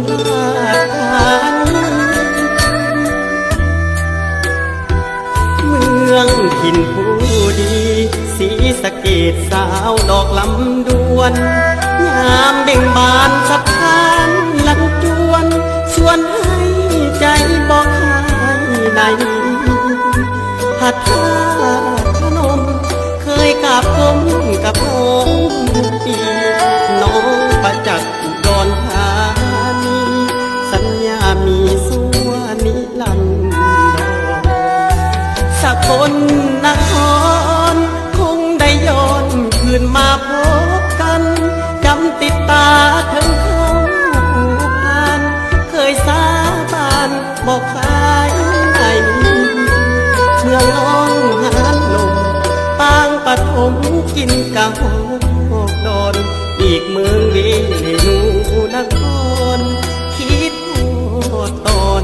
ເມືອງຖິ່ນຜູ້ດີ ສີສະເກດ ສາວດອກລຳດວນ ງາມເບັ່ງບານສະຖານລັນຈວນ ຊວນໃຫ້ໃຈບໍ່ຄາຍໃນ ພະທາດພະນົມ ເຄີຍກາບກົ້ມກັບຫ້ອງປີ ນ້ອງປະຈັກ ອຸດອນທານີ ສັນຍາມີຊົ່ວນິລັນດອນ ສະກົນນະຄອນ ຄົງໄດ້ຍ້ອນຄືນມາພົບກັນ ຈຳຕິດຕາເຖິງເຂົ້າຜານ ເຄີຍສາບານບໍ່ຄາຍໃນ ເມືອງນ້ອງຫານລົມ ປາງປະຖົມ ກິນກະຮອກດອນ ອີກເມືອງເວນະນະຄອນ ຄິດຮອດຕອນ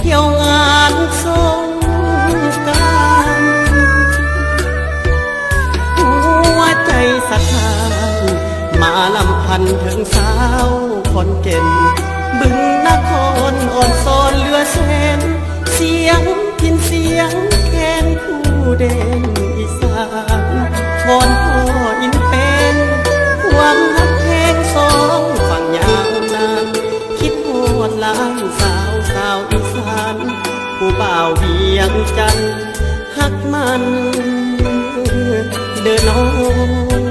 ທ່ຽວງານສົງການ ຫົວໃຈສະທ້ານ ມາລຳພັນເຖິງສາວຂອນແກ່ນ ບຶງນະຄອນອ່ອນຊອນເຫຼືອແສນ ສຽງພິນສຽງແຄນຄູ່ແດນອີສານ ວອນພໍ່ອິນແປນ ຄວາມຮັກແພງສອງຝັ່ງຍາວນານ ຄິດຮອດຫຼາຍສາວ ສາວອີສານ ຜູ້ບ່າວວຽງຈັນ ຮັກມັນເດີນ້ອງ.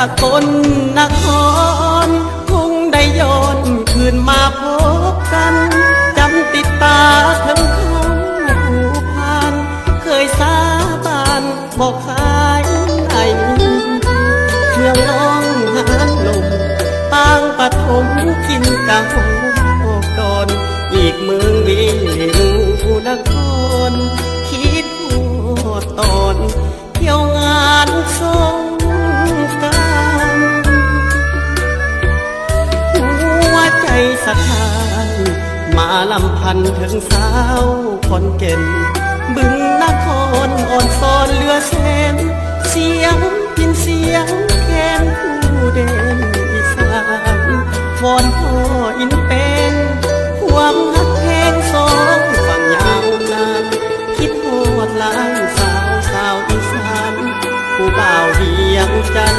ສະກົນນະຄອນ ຄົງໄດ້ຍ້ອນຄືນມາພົບກັນ ຈຳຕິດຕາເຖິງເຂົ້າຜານ ເຄີຍສາບານ ບໍ່ຂາຍໃນ ເມືອງນ້ອງຫານລົມ ປາງປະຖົມ ກິນກະຮອກດອນ ອີກເມືອງເວນະນະຄອນ ຄິດຮອດຕອນ ທ່ຽວງານສົງການ ຫົວໃຈສະທ້ານ ມາລຳພັນເຖິງສາວຂອນແກ່ນ ບຶງນະຄອນອ່ອນຊອນເຫຼືອແສນ ສຽງພິນສຽງແຄນຄູ່ແດນອີສານ ວອນພໍ່ອິນແປນ ຄວາມຮັກແພງສອງຝັ່ງຍາວນານ ຄິດຮອດຫຼາຍສາວ ສາວອີສານ ຜູ້ບ່າວວຽງຈັນ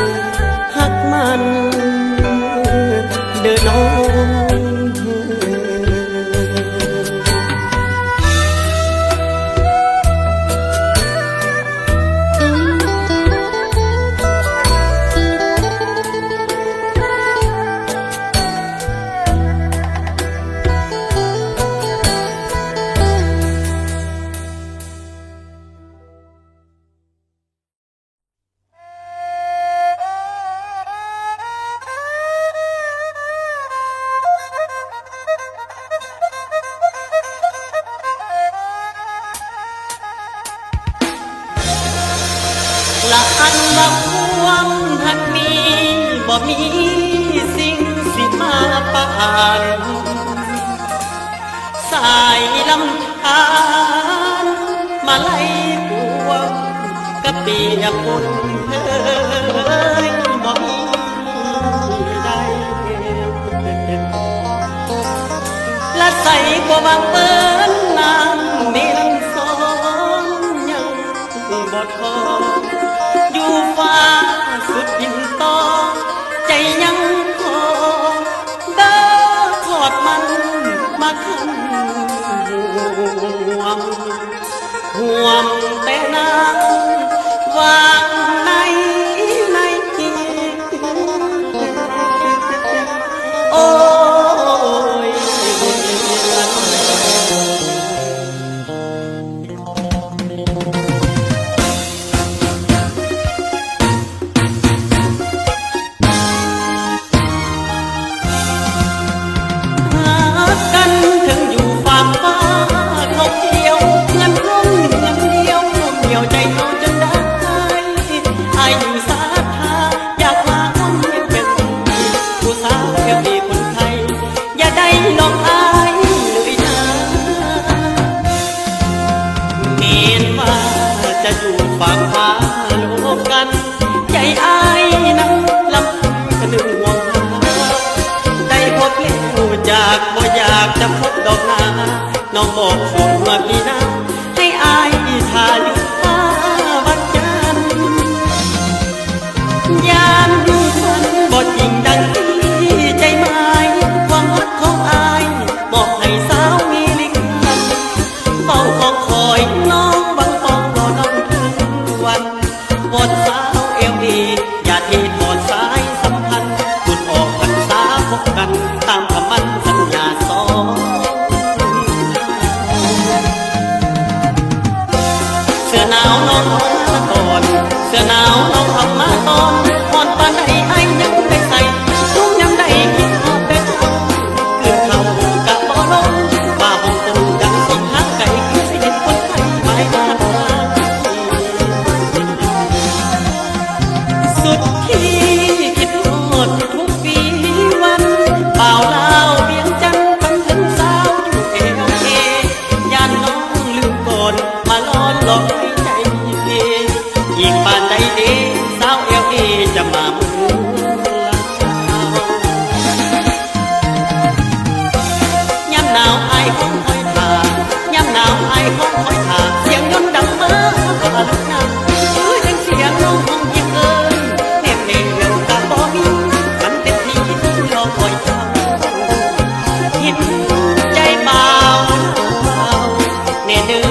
ຮັກມັນເດີນ້ອງ. ລະອັນວ່າຄວາມຮັກມີ ບໍ່ມີສິ່ງຊິມາປານ ສາຍລຳທານມາໄຫຼກວມ ກະເປຍປົນເອີຍບໍ່ມີໃດ ລະໃສກວ່າບາງເປີ້ນນ້ຳເມລອນ ຍັງບໍ່ທໍ້ ຢູ່ຟ້າສຸດດິນຕໍ່ ໃຈຍັງຂໍ ເດີຂອດມັນມາຄຳຮ່ວມ ຮ່ວມແຕ່ນາງຫວ່າງໃນ ໃນ ໂອ້ຍ. ຝາກພາໂລກກັນ ໃຈອ້າຍນັ້ນລຳພັງກະນຶກຫ່ວງຫາ ໄດ້ພົບແລ້ວຈາກ ບໍ່ຢາກຈະພົບດອກນາ ນ້ອງບອກຊ່ວງເດືອນມີນາ ໃຫ້ອ້າຍຖ້າຢູ່ທ່າວັດຈັນ ຢ້ານຢູ່ສັນບໍ່ຈິງດັ່ງທີ່ໃຈໝາຍ ຄວາມຮັກຂອງອ້າຍມອບໃຫ້ສາວມີລິກ ເຝົ້າຄອງຄອຍນ້ອງຫວັງປອງລໍນ້ອງເຖິງວັນ ວອນສາວແອວເອ ຢ່າເທຖອດສາຍສຳພັນ ບຸນອອກພັນສາພົບກັນ ຕາມຄຳໝັ້ນສັນຍາສອງ ເສື້ອໜາວນ້ອງເອົາມາຕອນ ເສື້ອໜາວນ້ອງເອົາມາຕອນ ຮ້ອນປານໃດອ້າຍຍັງໄດ້ໃສ່ ທຸກຍາມໃດຄິດຮອດແຕ່ເຈົ້າ ກືນເຂົ້າກະບໍ່ລົງ ຟ້າຮ້ອງກົງດັງສອງທາງໄກ ຄືຊິເຫັນຄົນໄຂ້ໝາຍໜ້າ ສຸດທີ່ຄິດຮອດທຸກໆ ປີວັນ ບ່າວລາວວຽງຈັນ ຄຳເຖິງສາວຢູ່ແອວເອ ຢ້ານນ້ອງລືມກ່ອນ ມາລ້ອນຫຼອກໃຫ້ໃຈເພ ອີກປານໃດເດ ສາວແອວເອຈະມາເມືອງລາວ ຍາມໜາວອ້າຍຄອງຄອຍຖ້າ ຍາມໜາວອ້າຍຄອງຄອຍຖ້າ ສຽງຍົນດັງມາ ກໍອະລຸກນາ ຄືຈັ່ງສຽງນ້ອງຮ້ອງຮຽກເອີ້ນ ແນບແນວກະບໍ່ມີ ມັນເຕັມທີ່ທີ່ລໍຄອຍເຈົ້າ ເຫັນໃຈບ່າວແນ່ເດີ.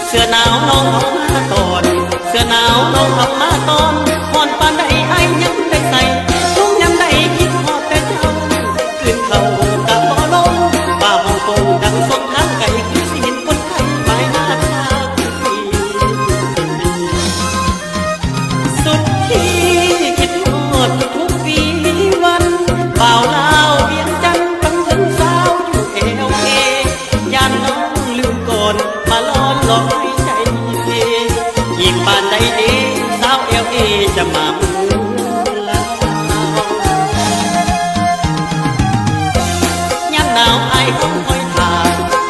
ເສື້ອໜາວນ້ອງເອົາມາຕອນ ເສື້ອໜາວນ້ອງເອົາມາຕອນ ຮ້ອນປານໃດອ້າຍຍັງໄດ້ໃສ່ ທຸກຍາມໃດຄິດຮອດແຕ່ເຈົ້າ ກືນເຂົ້າກະບໍ່ລົງ ຟ້າຮ້ອງໂປ່ງດັງສອງທາງໄກ ຄືຊິເຫັນຄົນໄຂ້ໝາຍໜ້າທາງ ສຸດທີ່ຄິດຮອດທຸກໆ ປີວັນ ບ່າວລາວວຽງຈັນ ຄຳເຖິງສາວຢູ່ແອວເອ ຢ້ານນ້ອງລືມກ່ອນ ມາລ້ອນຫຼອກໃຫ້ໃຈເພ ອີກປານໃດເດ ສາວແອວເອຈະມາເມືອງລາວ ຍາມໜາວອ້າຍຄອງຄອຍຖ້າ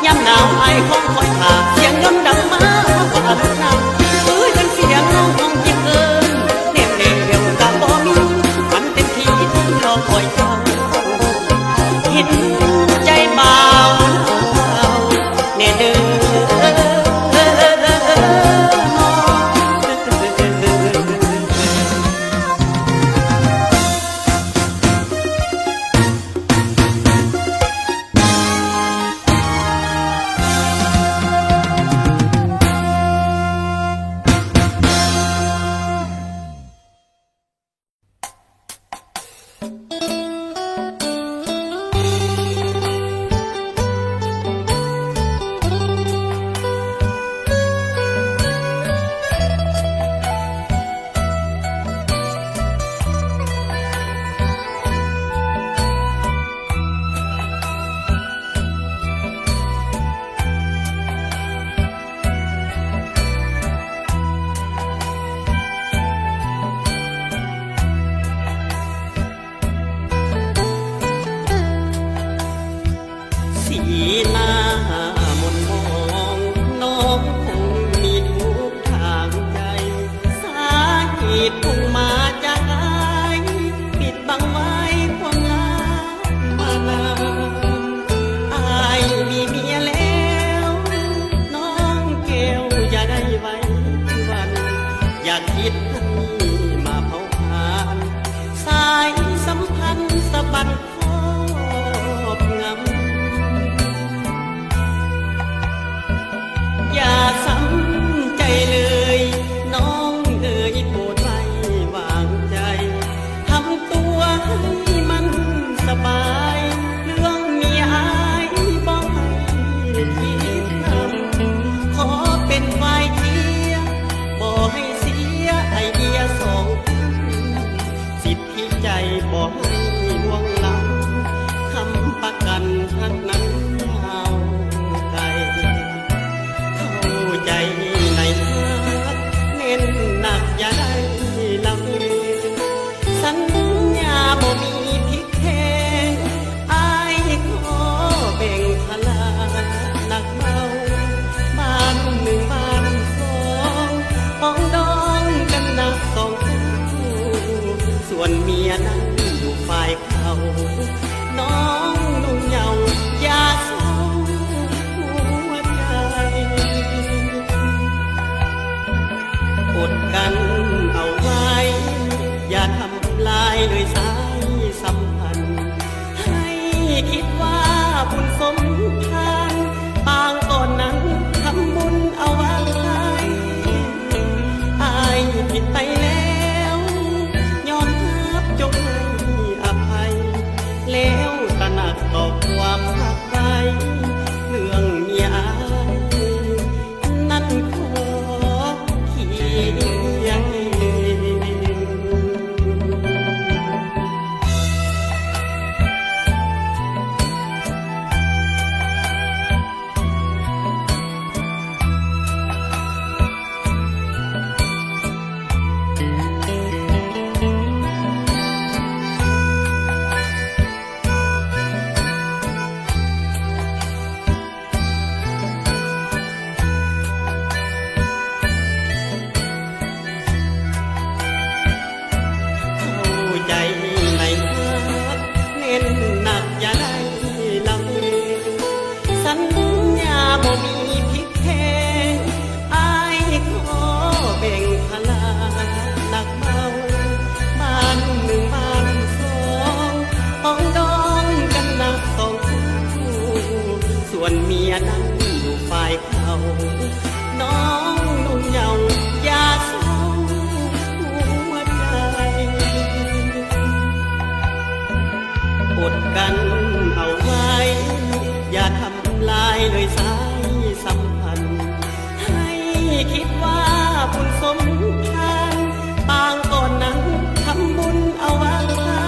ຍາມໜາວອ້າຍຄອງຄອຍຖ້າ ສຽງຍົນດັງມາ ເຮົາກໍອະລຸກນາ ຄືຈັ່ງສຽງນ້ອງຮ້ອງຮຽກເອີ້ນ ແນບແນວກະບໍ່ມີ ມັນເຕັມທີ່ທີ່ລໍຄອຍເຈົ້າ ເຫັນໃຈບ່າວແນ່ເດີ. ນັ້ນຢູ່ຝ່າຍເຂົາ ນ້ອງໜຸ່ມເຍົາຢ່າເສົ້າຫົວໃຈ ອົດກັ້ນເອົາໄວ້ ຢ່າທຳລາຍເລີຍສາຍສຳພັນ ໃຫ້ຄິດວ່າບຸນສົມທານ ປາງກ່ອນນັ້ນທຳບຸນເອົາໄວ້ ອ້າຍຜິດໄປແລ້ວ ຍອມຮັບ ຈົ່ງໃຫ້ອະໄພ ແລ້ວຕະໜັກຕໍ່ຄວາມຮັກໄວ້ ເລື່ອງເມຍອ້າຍນັ້ນຂໍຂຽນ. ເຂົ້າໃຈໃນຮັກແໜ້ນໜັກຢ່າໄດ້ລະເວງ ສັນຍາບໍ່ມີຜິດແພງ ອ້າຍຂໍແບ່ງພາລະໜັກເບົາ ບ້ານໜຶ່ງບ້ານສອງ ປອງດອງກັນນະສອງຄູ່ ສ່ວນເມຍນັ້ນຢູ່ຝ່າຍ ເຂົາ ນ້ອງໜຸ່ມເຍົາຢ່າເສົ້າຫົວໃຈ ອົດກັ້ນເອົາໄວ້ ຢ່າທຳລາຍເລີຍສາຍສຳພັນ ໃຫ້ຄິດວ່າບຸນສົມທານ ປາງກ່ອນນັ້ນທຳບຸນເອົາໄວ້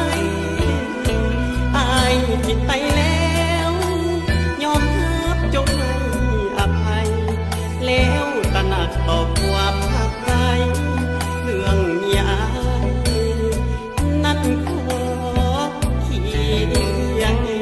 ອ້າຍຜິດໄປແລ້ວ ຍອມຮັບ ຈົ່ງໃຫ້ອະໄພ ແລ້ວຕະໜັກຕໍ່ຄວາມຮັກໄວ້ ເລື່ອງເມຍອ້າຍນັ້ນຂໍຂຽນ.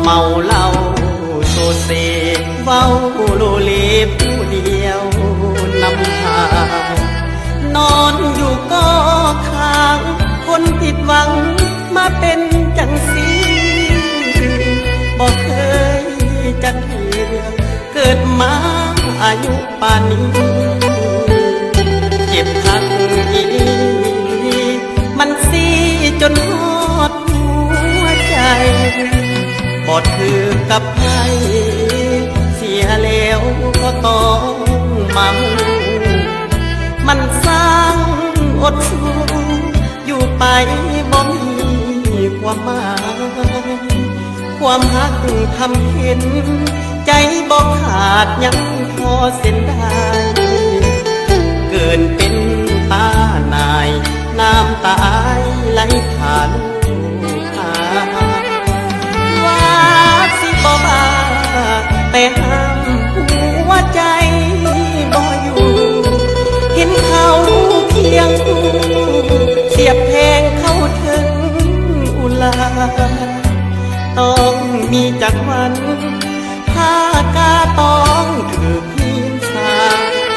ເມົາເຫຼົ້າໂຊເຊ ເວົ້າໂລເລຜູ້ດຽວນຳທາງ ນອນຢູ່ກໍຄາງ ຄົນຜິດຫວັງມາເປັນຈັ່ງຊີ້ ບໍ່ເຄີຍຈັກເທື່ອ ເກີດມາອາຍຸປານນີ້ ເຈັບຄັກອີ່ຫຼີ ມັນຊີ້ຈົນຮອດຫົວໃຈ ບໍ່ຖືກກັບໃຜ ເສຍແລ້ວກໍຕ້ອງມາຮູ້ ມັນຊ່າງອົດສູ້ ຢູ່ໄປບໍ່ມີຄວາມໝາຍ ຄວາມຮັກທຳເຂັນ ໃຈບໍ່ຂາດຍັງພໍເສັ້ນໄດ້ ເກີນເປັນຕາໜ່າຍ ນ້ຳຕາອາຍໄຫຼຜ່ານຫາ ວ່າຊິບໍ່ວ່າ ແຕ່ຫ້າມຫົວໃຈບໍ່ຢູ່ ເຫັນເຂົາຄຽງຄູ່ ສຽບແທງເຂົ້າເຖິງອຸລາ ຕ້ອງມີຈັກວັນ ຖ້າກາຕ້ອງຖືກຫີນສາ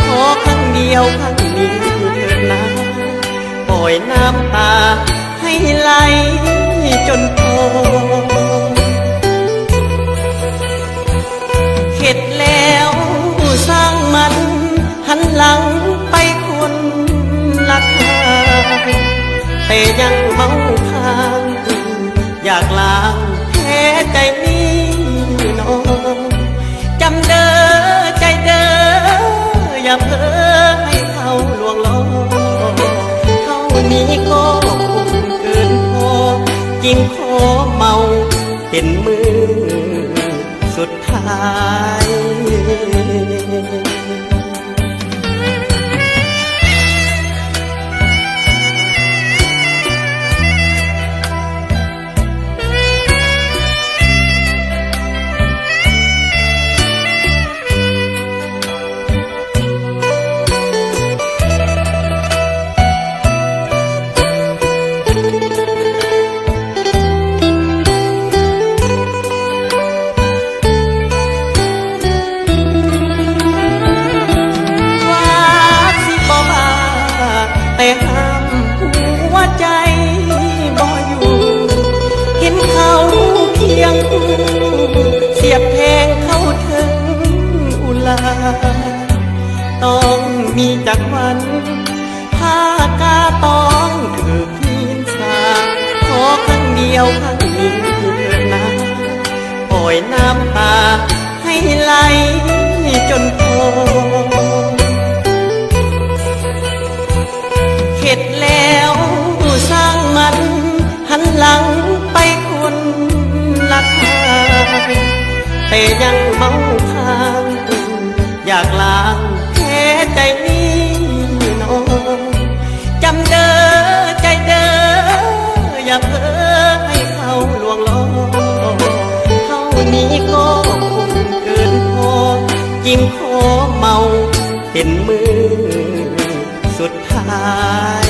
ຂໍຄັ້ງດຽວຄັ້ງນີ້ເທີດນາ ປ່ອຍນ້ຳຕາໃຫ້ໄຫຼຈົນພໍ ເຮັດແລ້ວຊ່າງມັນ ຫັນຫຼັງໄປຄົນລະທາງ ແຕ່ຍັງເມົາຄ້າງ ຢາກລ້າງແຜໃຈນີ້ໜໍ ຢ່າເຜີໃຫ້ເຂົາລວງຫຼອກ ເທົ່ານີ້ກໍຄົງເກີນພໍ ຈຶ່ງຂໍເມົາເປັນມື້ສຸດທ້າຍ. ວ່າຊິບໍ່ບ້າ ແຕ່ຫ້າມຫົວໃຈບໍ່ຢູ່ ເຫັນເຂົາຄຽງຄູ່ ສຽບແທງເຂົ້າເຖິງອຸລາ ຕ້ອງມີຈັກວັນ ຖ້າກາຕ້ອງຖືກຫີນສາ ຂໍຄັ້ງດຽວຄັ້ງນີ້ເທີ້ນນາ ປ່ອຍນ້ຳຕາໃຫ້ໄຫຼຈົນພໍ ເຮັດແລ້ວຊ່າງມັນ ຫັນຫຼັງໄປຄົນລະທາງ ແຕ່ຍັງເມົາຄ້າງ ຢາກລ້າງແຜໃຈນີ້ນ້ອງ ຈຳເດີໃຈເດີ ຢ່າເຜີໃຫ້ເຂົາລວງຫຼອກ ເທົ່ານີ້ກໍຄົງເກີນພໍ ຈຶ່ງຂໍເມົາເປັນມື້ສຸດທ້າຍ.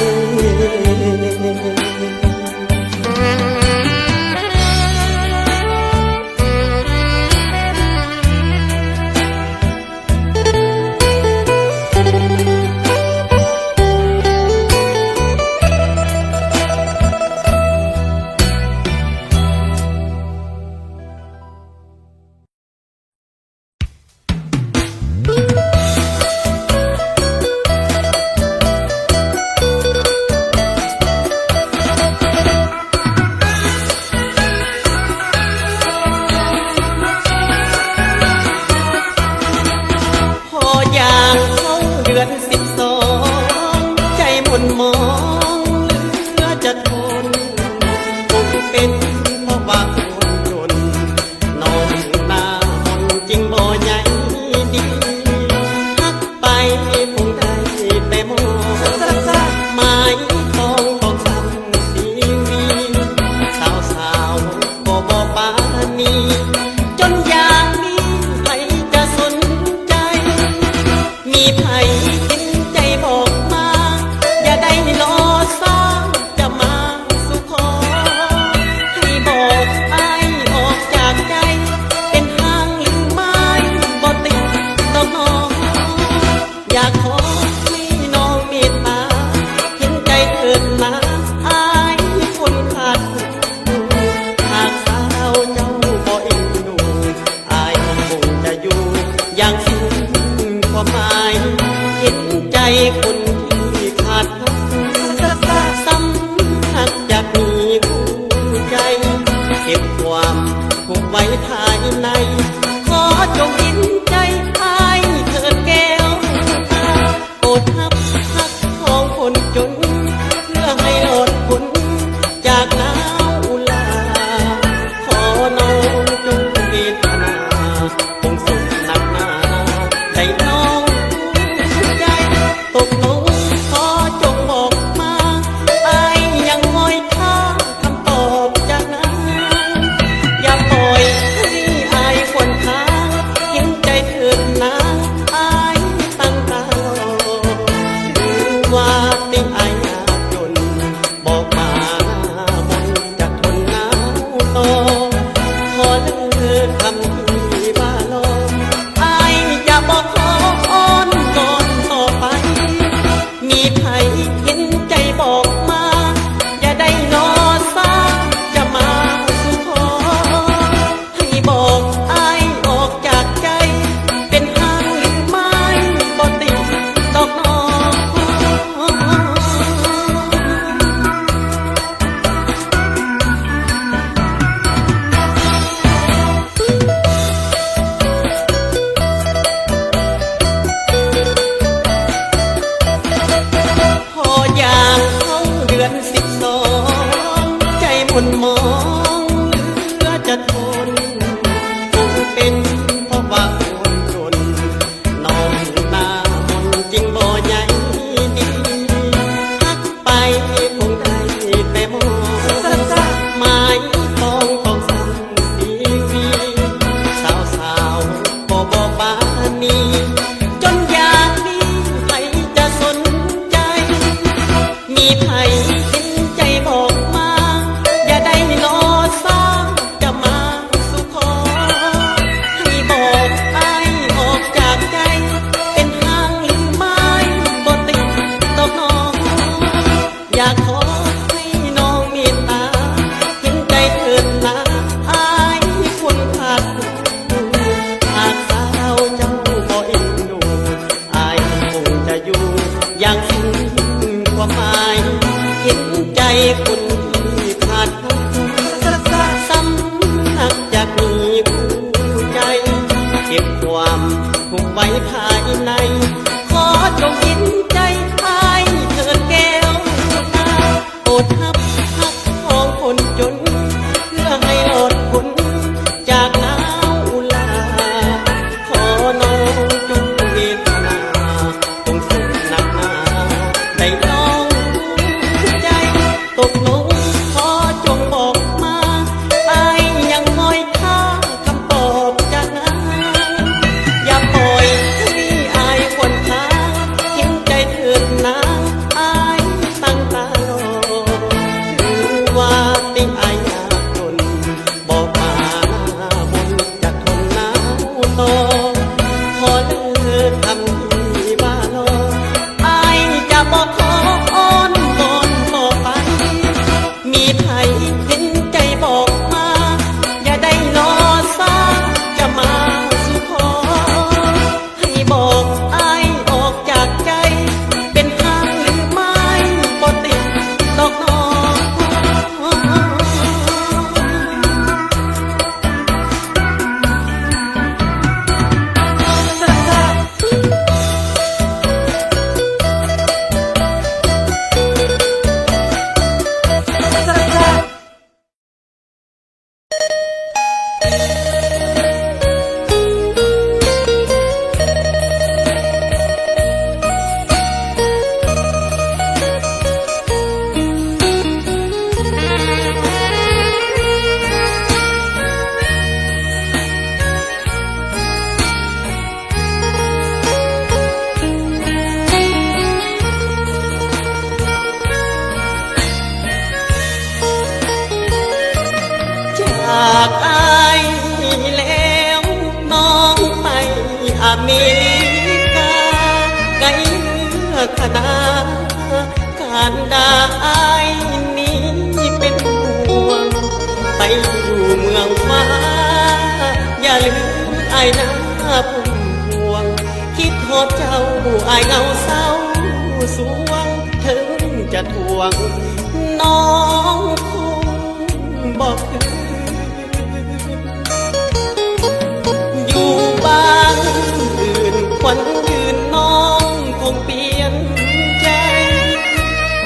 ພໍຍ່າງເຂົ້າເດືອນສິບສອງ ໃຈໝົ່ນໝອງເຫຼືອຈະທົນ ຄົງເປັນເພາະວ່າຄົນຈົນ ນ້ອງໜ້າອ່ອນຈຶ່ງບໍ່ໃຍດີ ຮັກໄປຄົງໄດ້ແຕ່ມອງ ໝາຍປອງຂອງຊ້ຳຊີວິດ ສາວໆກໍບໍ່ປານີ ຈົນຢ່າງນີ້ໃຜຈະສົນໃຈ ມີໃຜເຫັນໃຈບອກມາ ຢ່າໄດ້ລໍຊ້າ ຈະມາສູ່ຂໍ ໃຫ້ບອກອ້າຍອອກຈາກໃຈ ເປັນຮ່າງຫຼືໝາຍບໍ່ຕິດດອກນ້ອງ ຢາກຂໍໃຫ້ນ້ອງເມດຕາ ເຫັນໃຈເທີດນາ ອ້າຍຄົນຂາດຫາກສາວເຈົ້າບໍ່ເອັນດູ ອ້າຍຄົງຈະຢູ່ຢ່າງສິ້ນຄວາມໝາຍ ເຫັນໃຈຄົນທີ່ຂາດຫວັງ ຊ້ຳຮັກຢາກມີຄູ່ໃຈ ເກັບຄວາມທຸກໄວ້ພາຍໃນ ຂໍຈົ່ງເຫັນໃຈອ້າຍເທີດແກ້ວຕາ ໂປດຮັບຮັກຂອງຄົນຈົນ ເພື່ອໃຫ້ລອດພົ້ນຈາກໜາວອຸລາ ຂໍນ້ອງຈົ່ງເວທະນາ ຄົງສົມໜັກໜາ ໃຫ້ນ້ອງໃຈຕົກລົງ ຂໍຈົ່ງບອກມາ ອ້າຍຍັງຄອຍຖ້າຄຳຕອບຈາກນາງ ຢ່າປ່ອຍໃຫ້ອ້າຍຄວນຄາງ ເຫັນໃຈເທີດນາ ອ້າຍຕັ້ງຕາລໍ ຖືວ່າຕິອ້າຍຍາກຈົນ ບອກມາບ່ອນຈະທົນໜາວຕໍ່ ຂໍເລີກຄຳທີ່ວ່າລໍ ອ້າຍຈະບໍ່ຂໍອ້ອນວອນຕໍ່ໄປ ຮອດເຈົ້າອ້າຍເຫງົາເສົ້າສວງ ເຖິງຈະທວງນ້ອງຄົງບໍ່ຄືນ. ຢູ່ບ້ານອື່ນຄວັນຢືນ ນ້ອງຄົງປ່ຽນໃຈ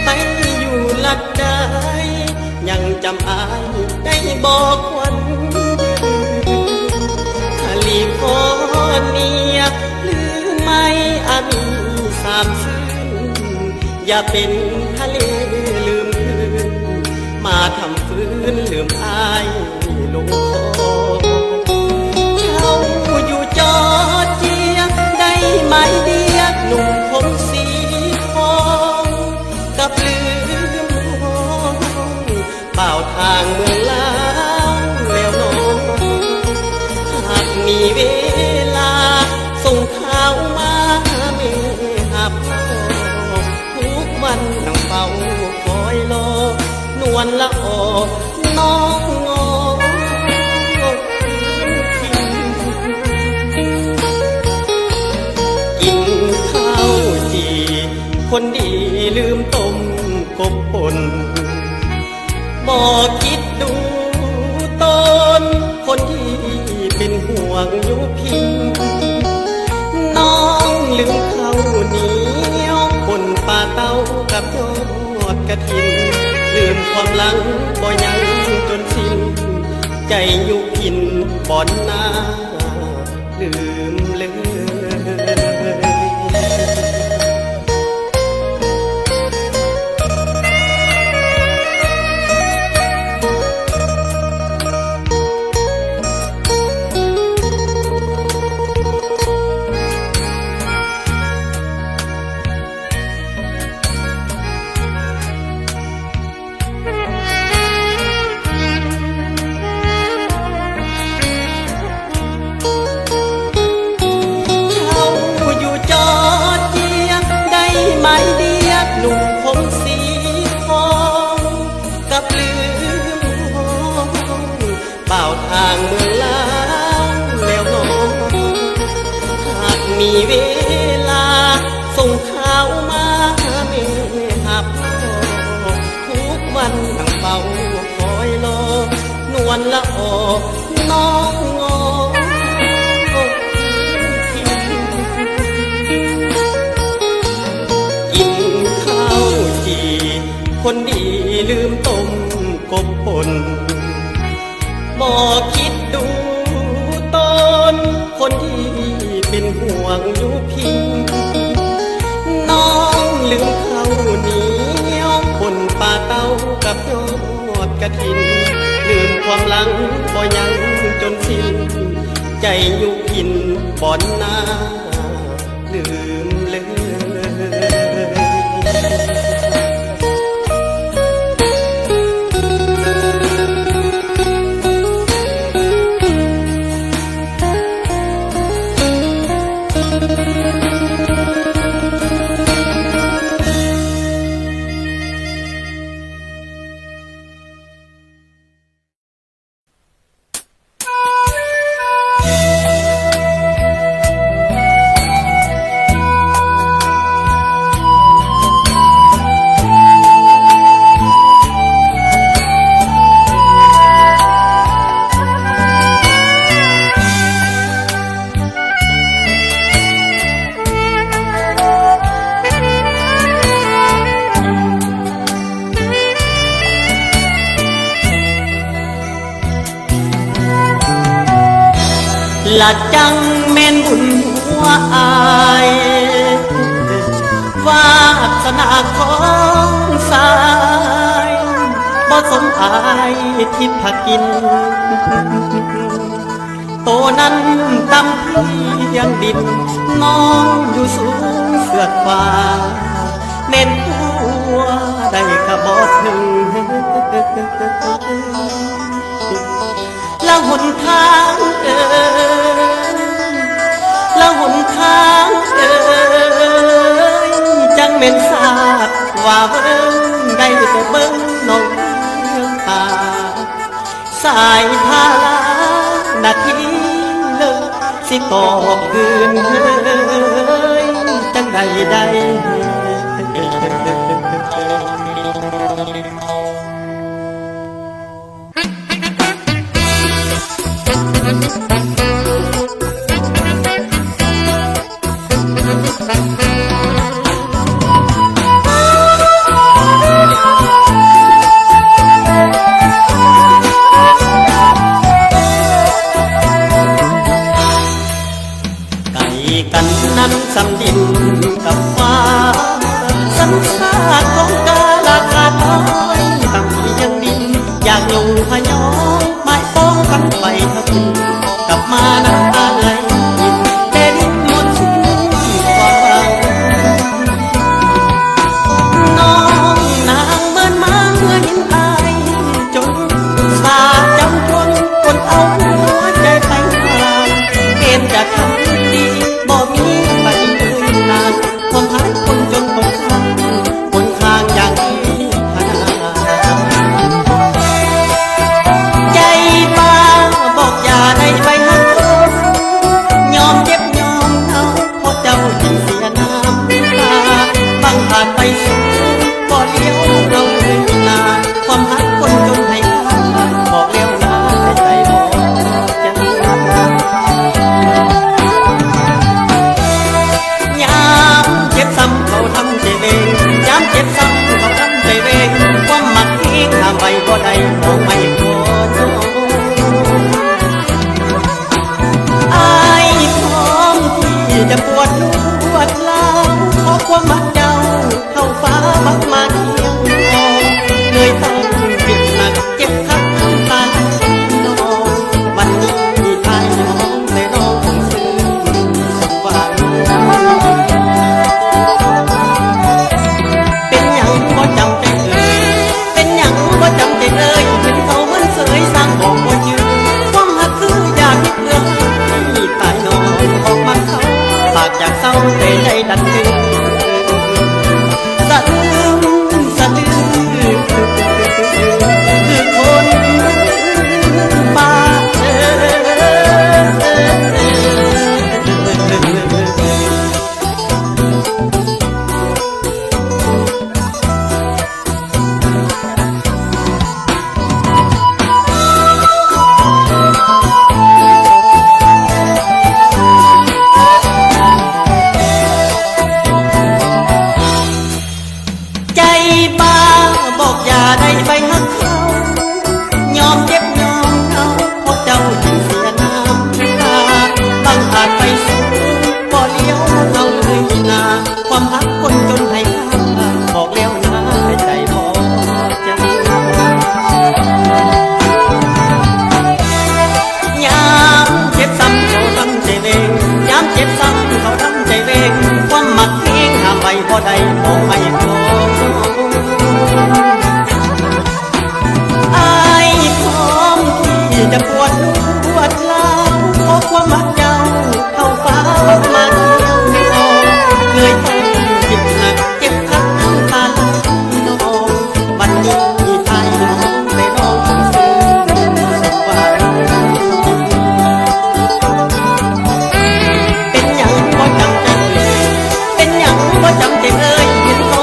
ໄປຢູ່ລັດໃດ ຍັງຈຳອ້າຍໄດ້ບໍ່ຄວັນ? ທະລີຂໍເນຍ ຫຼືໄມ້ອາມີສາມຊື່ນ ຢ່າເປັນທະເລລືມຄືນ ມາທຳຟື້ນລືມອ້າຍລົງຄໍ. ເຈົ້າຢູ່ຈອດເຈຍ ໄດ້ໄມ້ເດຍ ໜຸ່ມຄົງສີທອງ ກັບລືມຫ້ອງ ບ່າວທາງເມືອງລາວແລ້ວນ້ອງ. ຫາກມີເວລາ ສົ່ງຂ່າວມາແມ່ຮັບຮອງ ທຸກວັນນັ່ງເຝົ້າຄອຍລໍ ນວນລະອອ ນ້ອງງໍ ກິນເຂົ້າຈີ່ ຄົນດີລືມຕົ້ມກົບປົ່ນ ບໍ່ຄິດດູຕົນ ຄົນທີ່ເປັນຫ່ວງຢູ່ພິງ. ນ້ອງລືມເຂົ້າໜຽວ ປົ່ນປາເຕົ້າກັບຍອດກະຖິນ ລືມຄວາມຫຼັງບໍ່ຍັງຈົນສິ້ນ ໃຈຢູ່ພິນບ່ອນໜ້າ ລືມເລີຍ. ເຈົ້າຢູ່ຈອດເຈຍ ໄດ້ໄມ້ເດຍ ໜຸ່ມຜົມສີທອງ ກັບລືມຫ້ອງ ບ່າວທາງເມືອງລາວແລ້ວນ້ອງ. ຫາກມີເວລາ ສົ່ງຂ່າວມາຫາແມ່ຮັບຮອງ ທຸກວັນນັ່ງເຝົ້າຄອຍລໍ ນວນລະອອ ນ້ອງງໍ. ກິນເຂົ້າຈີ່ ຄົນດີລືມຕົ້ມກົບປົ່ນ ບໍ່ຄິດດູຕົນ ຄົນທີ່ເປັນຫ່ວງຢູ່ພິງ. ນ້ອງລືມເຂົ້າໜຽວ ປົ່ນປາເຕົ້າກັບຍອດກະຖິນ ລືມຄວາມຫຼັງບໍ່ຍັງຈົນສິ້ນ ໃຈຢູ່ພິນບ່ອນໜ້າ ລືມເລີຍ. ລະຈັ່ງແມ່ນບຸນຫົວອ້າຍ ວາດສະໜາຂອງຊາຍ ບໍ່ສົມອ້າຍທິດພາກິນ. ໂຕນັ້ນຕ່ຳພຽງດິນ ນ້ອງຢູ່ສູງເສືອດຟ້າ ແມ່ນຜົວໄດ້ກະບໍ່ເຖິງ. ລະຫົນທາງເອີຍ ລະຫົນທາງເອີຍ ຈັ່ງແມ່ນສາດວ່າເບິ່ງ ໄດ້ແຕ່ເບິ່ງນ້ອງເພື່ອນຕາ ສາຍພາລານາທີເລີກ ຊິຕອບຄືນເອີ ໃຈ ໄກກັນນັ້ນສ່ຳດິນກັບຟ້າ ສັນຊາດຂອງກາລະຂາດອ້ອຍ ຕັ້ງທີ່ຍັງດິນ ຢາກຍົງພະຍອງ ໝາຍປອງກັນໄປຫາຄຸນ ກັບມານຳອາໄລ ແຕ່ດິນໝົດສິ້ນຄວາມຫວັງ ນ້ອງນາງເມີນມາເມື່ອເຫັນອ້າຍ ຈົນສາຈຳທົນ ຄົນເອົາຫົວໃຈໄປຫາ ເຫັນຈະທຳດີ ບໍ່ມີໃຜເລີຍນາ ຄວາມຮັກຄົນຈົນຄົນຄ້າງ ຄົນຄ້າງຢ່າງທີ່ພະນາ ໃຈປ່າບອກຢ່າໄດ້ໄປຮັກຄົນ ຍອມເຈັບຍອມເນົາ ເພາະເຈົ້າຈຶ່ງເສຍນ້ຳຕາ ບັງອາດໄປສູ່ບໍ່ລ້ຽວເຮົາເລີຍນາ ຄວາມຮັກຄົນຈົນໃຫ້ຂ້າ ບອກແລ້ວນາ ແຕ່ໃຈບໍ່ຈຳ ຍາມເຈັບຊ້ຳເຂົາທຳໃຈເວງ ຍາມເຈັບຊ້ຳເຂົາທຳໃຈເວງ ຄວາມມັກເອງຫ້າມໄວ້ບໍ່ໄດ້ ມອງໄມ້ຂໍໂທດ ອ້າຍພ້ອມທີ່ຈະປວດລູກປວດລາວ ເພາະຄວາມຮັກເຈົ້າ ເທົ່າຟ້າບັກມາກຽງທອງ ເລີຍຕ້ອງເຈັບໜັກເຈັບຄັກນ້ຳຕາໄຫຼນອງ ວັນນີ້ອ້າຍມອງແຕ່ນ້ອງຄົງຊື່ສົມຫວັງ ເປັນຫຍັງບໍ່ຈຳໃຈເອີຍ ເປັນຫຍັງບໍ່ຈຳໃຈເອີຍ ເຫັນເຂົາເມີນເສີຍ ສ້າງບອກບໍ່ຈື່ ຄວາມຮັກຄືຢາພິດເອື້ອຍ ຕາຍນ້ອງອອກມັກເຂົາ ປາກຢາກເຊົາແຕ່ໃຈດັນດຶງ ສະອື້ມສະອື້ມ ຄືຄົນບ້າເອີຍ ໃຈບ້າບອກຢ່າໄດ້ໄປຮັກເຂົາ ຍອມເຈັບຍອມເນົາ ເພາະເຈົ້າຈຶ່ງເສຍນ້ຳຕາ ບັງອາດໄປສູ່ບໍ່ລ້ຽວເຮົາເລີຍນາ ຄວາມຮັກຄົນຈົນໃຫ້ຄ່າ ບອກແລ້ວນາ ແຕ່ໃຈບໍ່ຈຳ ຍາມເຈັບຊ້ຳເຂົາທຳໃຈເວງ ຍາມເຈັບຊ້ຳເຂົາທຳໃຈເວງ ຄວາມມັກເອງຫ້າມໄວ້ບໍ່ໄດ້ ບອກໄວ້ຂໍ ອ້າຍພ້ອມທີ່ຈະປວດລູກປວດລາວ ເພາະຄວາມຮັກເຈົ້າເທົ່າຟ້າບັກມາກຽງທອງ ເລີຍຕ້ອງເຈັບໜັກເຈັບຄັກນ້ຳຕາໄຫຼນອງ ວັນນີ້ອ້າຍມອງແຕ່ນ້ອງຄົງຊື່ສົມຫວັງ ເປັນຫຍັງບໍ່ຈຳໃຈເອີຍ ເປັນຫຍັງບໍ່ຈຳໃຈເອີຍ ເຫັນເຂົາ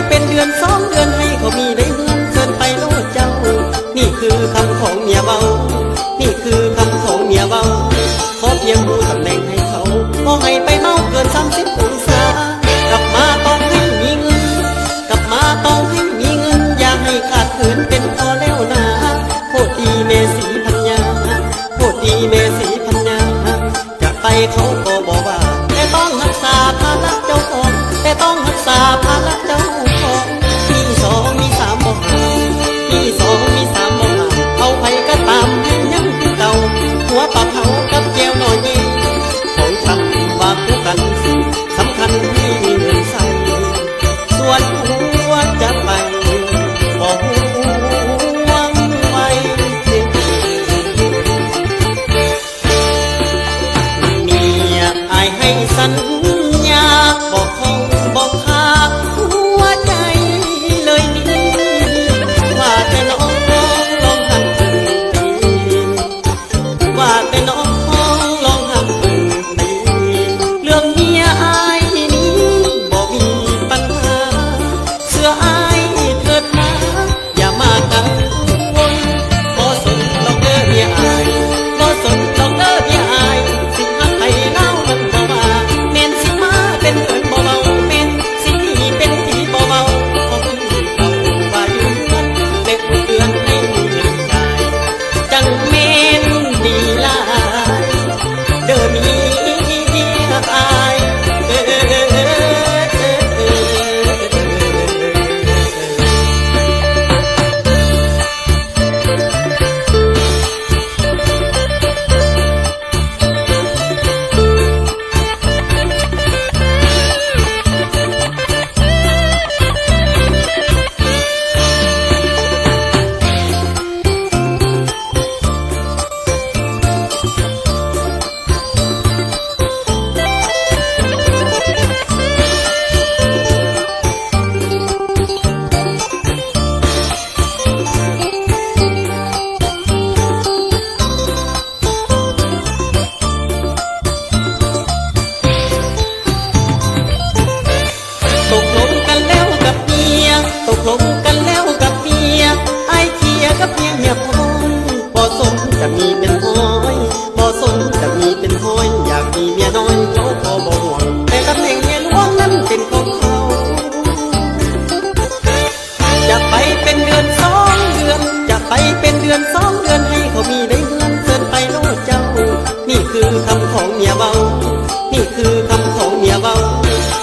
ເປັນເດືອນສອງເດືອນໃຫ້ເຂົາມີໄດ້ເຮືອນ ເຊີນໄປໂລດເຈົ້າ. ນີ້ຄືຄຳຂອງເມຍເວົ້າ ນີ້ຄືຄຳຂອງເມຍເວົ້າ. ຂໍພຽງຮູ້ຕຳແໜ່ງໃຫ້ເຂົາ ບໍ່ໃຫ້ໄປເມົາເກີນສາມສິບອົງສາ. ກັບມາຕ້ອງໃຫ້ມີເງິນ ກັບມາຕ້ອງໃຫ້ມີເງິນ ຢ່າໃຫ້ຂາດເຂີນເປັນພໍແລ້ວນາ. ໂທດທີແມ່ສີພັນຍາ ໂທດທີແມ່ສີພັນຍາ. ຈະໄປເຂົາກໍບໍ່ວ່າ ແຕ່ຕ້ອງຮັກສາພາລະເຈົ້າຂອງ ແຕ່ຕ້ອງຮັກສາພາລະເຈົ້າຂອງ. ມີສອງມີສາມບໍ່ຫ້າມ ມີສອງມີສາມບໍ່ຫ້າມ ເອົາໃຜກໍຕາມໃຫ້ຍັງຄືເກົ່າ. ຫົວປາເຜົາກັບແຈ່ວໜໍ່ເຍ ຂອງຄຳວ່າຄູ່ກັນ ສຳຄັນໃຫ້ມີເງິນໃຊ້. ສ່ວນຜົວຈະໄປ ບໍ່ຫວງໄວເຈັບ. ເມຍອ້າຍໃຫ້ສັນຍາ ບໍ່ຂອງບໍ່ຂາດຫົວໃຈເລີຍນີ້. ວ່າແຕ່ນ້ອງລອງຫັນເບິ່ງ ວ່າແຕ່ນ້ອງລອງຫັນເບິ່ງຕິ ເລື່ອງເມຍອ້າຍນີ້ບໍ່ມີປັນຫາ. ເຊື່ອອ້າຍເທີດນາ ຢ່າມາກັງວົນ. ບໍ່ສົນດອກເດີເມຍອ້າຍ ບໍ່ສົນດອກເດີເມຍອ້າຍ. ຊິຮັກໃຜລາວນັ້ນບໍ່ວ່າ ແມ່ນຊິມາເປັນເຮືອນບໍ່ເວົ້າ ແມ່ນຊິໜີເປັນຜີບໍ່ເວົ້າ. ຂໍເອົາວ່າຢູ່ເຮືອນ ແລະບໍ່ເຕືອນໃຫ້ມີເງິນຈ່າຍ ຈັ່ງແມ່ນດີຫຼາຍ ເດີເມຍອ້າຍ. ຕົກລົງກັນແລ້ວກັບເມຍ ຕົກລົງກັນແລ້ວກັບເມຍ ອ້າຍເຄຍກັບເມຍຮຽບຮ້ອຍ. ບໍ່ສົນຈະມີເປັນຮ້ອຍ ບໍ່ສົນຈະມີເປັນຮ້ອຍ ຢາກມີເມຍນ້ອຍ ເຂົາກໍບໍ່ຫ່ວງ ແຕ່ຕຳແໜ່ງເມຍຫຼວງນັ້ນເປັນຂອງເຂົາ. ຈະໄປເປັນເດືອນສອງເດືອນ ຈະໄປເປັນເດືອນສອງເດືອນ ໃຫ້ເຂົາມີໄດ້ເຮືອນ ເຊີນໄປໂລດເຈົ້າ. ນີ້ຄືຄຳຂອງເມຍເວົ້າ ນີ້ຄືຄຳຂອງເມຍເວົ້າ.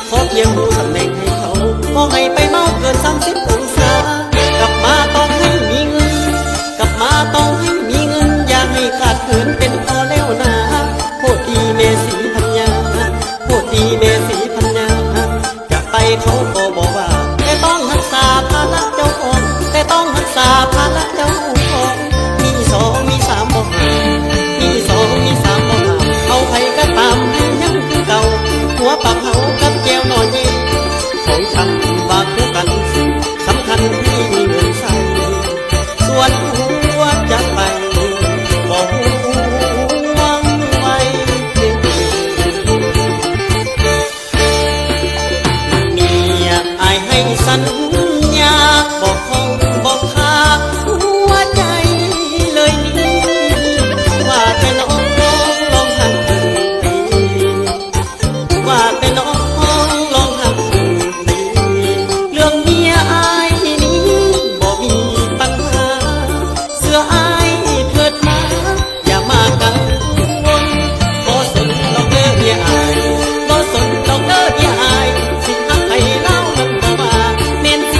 ຂໍພຽງຮູ້ຕຳແໜ່ງໃຫ້ເຂົາ ບໍ່ໃຫ້ໄປເມົາເກີນສາມສິບອົງສາ. ກັບມາຕ້ອງໃຫ້ມີເງິນ ກັບມາຕ້ອງໃຫ້ມີເງິນ ຢ່າໃຫ້ຂາດເຂີນເປັນພໍແລ້ວນາ. ໂທດທີແມ່ສີພັນຍາ ໂທດທີແມ່ສີພັນຍາ. ຈະໄປເຂົາກໍບໍ່ວ່າ ແຕ່ຕ້ອງຮັກສາພາລະເຈົ້າຂອງ ແຕ່ຕ້ອງຮັກສາພາລະເຈົ້າຂອງ. ມີສອງມີສາມບໍ່ຫ້າມ ມີສອງມີສາມບໍ່ຫ້າມ ເອົາໃຜກໍຕາມໃຫ້ຍັງຄືເກົ່າ. ຫົວປາເຜົາກັບແຈ່ວໜໍ່ເຍ ຂອງຄຳວ່າຄູ່ກັນ ສຳຄັນໃຫ້ມີເງິນໃຊ້. ສ່ວນຜົວຈະໄປ ບໍ່ຫວງໄວເຈັບ. ເມຍອ້າຍໃຫ້ສັນຍາ ບໍ່ຂອງບໍ່ຂາດຫົວໃຈເລີຍນີ້. ວ່າແຕ່ນ້ອງລອງຫັນເບິ່ງຕິ ວ່າແຕ່ນ້ອງລອງຫັນເບິ່ງຕິ ເລື່ອງເມຍອ້າຍນີ້ບໍ່ມີປັນຫາ. ເຊື່ອອ້າຍເທີດນາ ຢ່າມາກັງວົນ. ບໍ່ສົນດອກເດີເມຍອ້າຍ ບໍ່ສົນດອກເດີເມຍອ້າຍ ຊິຮັກໃຜລາວນັ້ນບໍ່ວ່າ ແມ່ນຊິ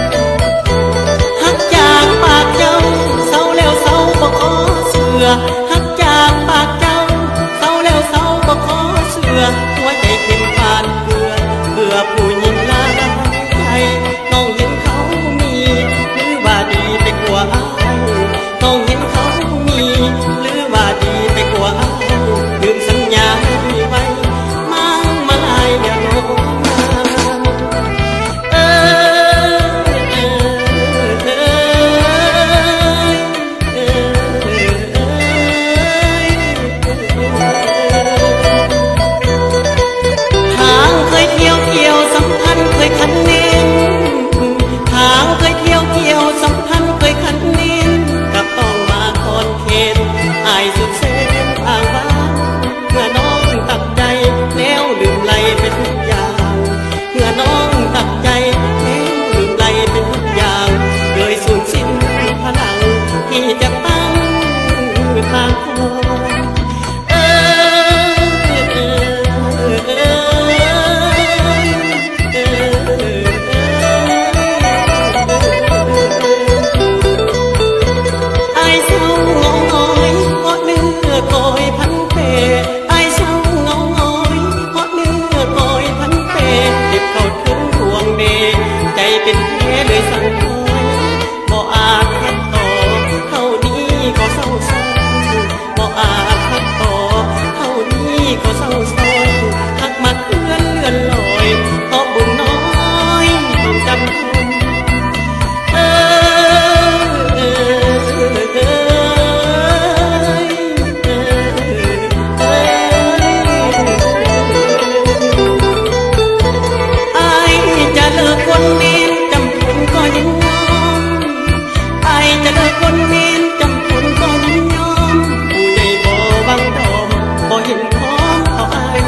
ຮັກຈາກປາກເຈົ້າ ເຊົາແລ້ວເຊົາບໍ່ຂໍເຊື່ອ ຮັກຈາກປາກເຈົ້າ ເຊົາແລ້ວເຊົາບໍ່ຂໍເຊື່ອ ຫົວໃຈເຂັ້ມປານເກືອ ເບື່ອຜູ້ຍິງຫຼາຍໃຈ ນ້ອງເຫັນເຂົາມີ ຫຼືວ່າດີໄປກວ່າອ້າຍ ນ້ອງເຫັນເຂົາມີ ຫຼືວ່າດີໄປກວ່າອ້າຍ ລືມສັນຍາໄວ້ ມາມາຫຼາຍແລ້ວນ້ອງນາງ ເອີ ເອີ ເອີ ເອີ ເອີ ເອີ ທາງເຄີຍທ່ຽວທ່ຽວສຳພັນເຄີຍຄັນແໜ້ນ ທາງເຄີຍທ່ຽວທ່ຽວສຳພັນເຄີຍຄັນແໜ້ນ ກັບຕ້ອງມາຂອນແຂນ ອ້າຍສຸດແສນອ້າງວ້າງ ເມື່ອນ້ອງຕັດໃຈແລ້ວລືມໄຫຼໄປທຸກຢ່າງ ເມື່ອນ້ອງຕັດໃຈແລ້ວລືມໄຫຼໄປທຸກຢ່າງ ເລີຍສູນສິ້ນພະລັງທີ່ຈະຕັ້ງທາງຂອງ ເອີ ເອີ ເອີ ເອີ ເອີ ອ້າຍເສົ້າເຫງົາຫງອຍ ເພາະເນື້ອກອຍພັນແປ ອ້າຍເສົ້າເຫງົາຫງອຍ ເພາະເນື້ອກອຍພັນແປ ເຈັບເຂົ້າເທິງດວງແມ່ ໃຈເປັນແຜເລີຍສັ່ນຄອຍ ບໍ່ອາດຮັກຕໍ່ ເທົ່ານີ້ກໍເສົ້າຊ້ອຍ ບໍ່ອາດຮັກຕໍ່ ເທົ່ານີ້ກໍເສົ້າຊ້ອຍ ຮັກມາເຄື່ອນເລື່ອນລອຍ ເພາະບຸນນ້ອຍຕ້ອງຈຳທົນ ເອີ ເອີ ເອີ ເອີ ອ້າຍຈະເລີກຄົນແມ່ນ ຈຳຄົນກໍຍິນຍອມ ອ້າຍຈະເລີກຄົນແມ່ນ ຈຳຄົນກໍຍິນຍອມ ຜູ້ໃຫຍ່ບໍ່ຫວັງດອມ ບໍ່ເຫັນພ້ອມເອົາອ້າຍ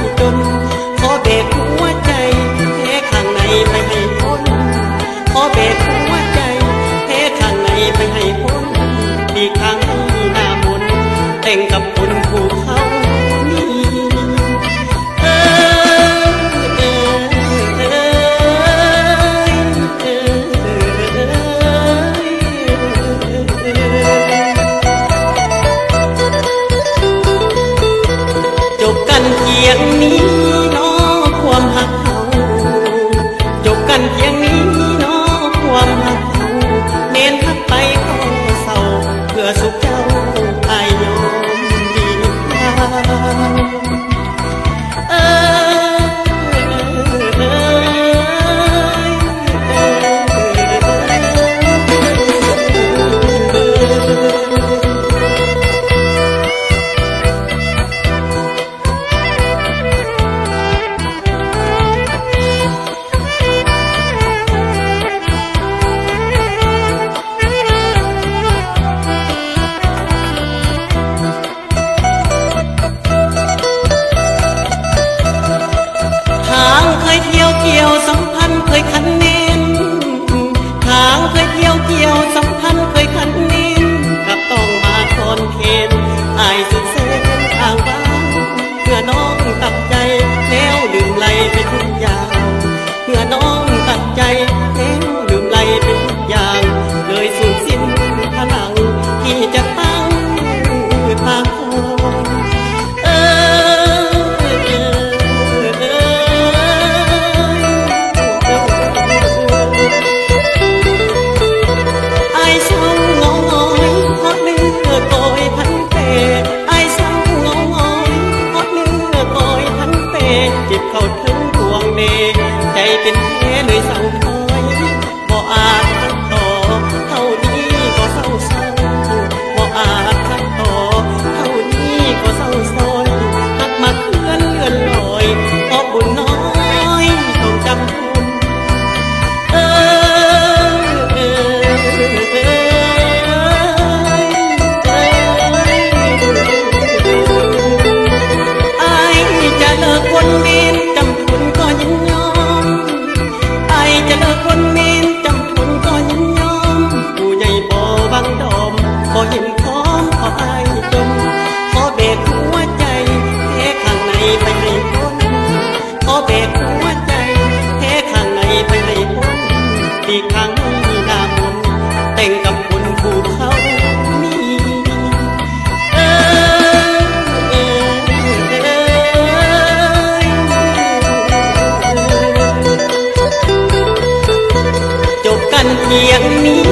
ກັນພຽງນີ້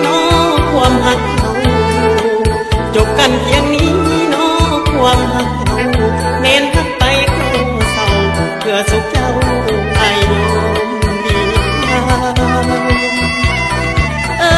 ເນາະຄວາມຮັກເຮົາ ຈົບກັນພຽງນີ້ເນາະຄວາມຮັກເຮົາ ແມ່ນຮັກໄປກໍເສົ້າ ເພື່ອສຸກເຈົ້າອ້າຍຍອມດີກວ່າ ເອີ.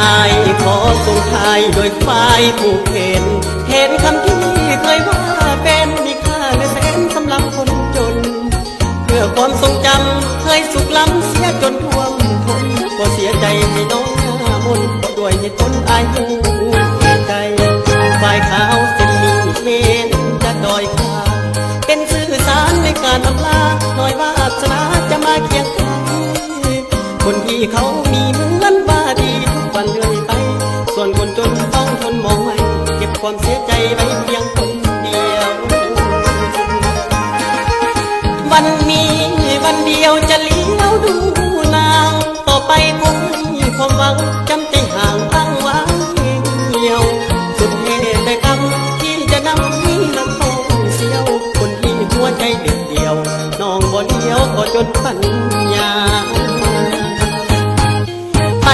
ອ້າຍຂໍສົ່ງທ້າຍດ້ວຍຝ້າຍຜູກແຂນ ແທນຄຳທີ່ເຄີຍວ່າແຟນ ມີຄ່າເຫຼືອແສນສຳລັບຄົນຈົນ. ເພື່ອຄວາມຊົງຈຳເຄີຍສຸກລ້ຳເສຍຈົນຖ້ວມທົນ ກໍເສຍໃຈໃຫ້ນ້ອງໜ້າມົນ ເພາະດ້ວຍເຫດຜົນອ້າຍຮູ້ໃນໃຈ. ຝ້າຍຂາວເສັ້ນນີ້ແມ່ນຈະດ້ອຍຄ່າ ເປັນສື່ສານໃນການອຳລາ ນ້ອຍວາສະໜາຈະມາຄຽງຂ້າງ. ຄົນດີເຂົາມີເໝືອນວ່າດີທຸກວັນເລື້ອຍໄປ ສ່ວນຄົນຈົນຕ້ອງທົນມອງໄວ້ ເກັບຄວາມເສຍໃຈໄວ້ພຽງຄົນດຽວ. ວັນນີ້ວັນດຽວຈະລ້ຽວດູນາງ ຕໍ່ໄປຄົງມີຄວາມຫວັງ ຈຳໃຈຫ່າງອ້າງວາງດຽວ ສຸດແທ້ແຕ່ກຳທີ່ຈະນຳໃຫ້ຮັກຕ້ອງສຽວ ຄົນທີ່ຫົວໃຈເດັດ ດຽວ ນ້ອງບໍ່ລ້ຽວກໍຈົນປັນຍາ. ໄປ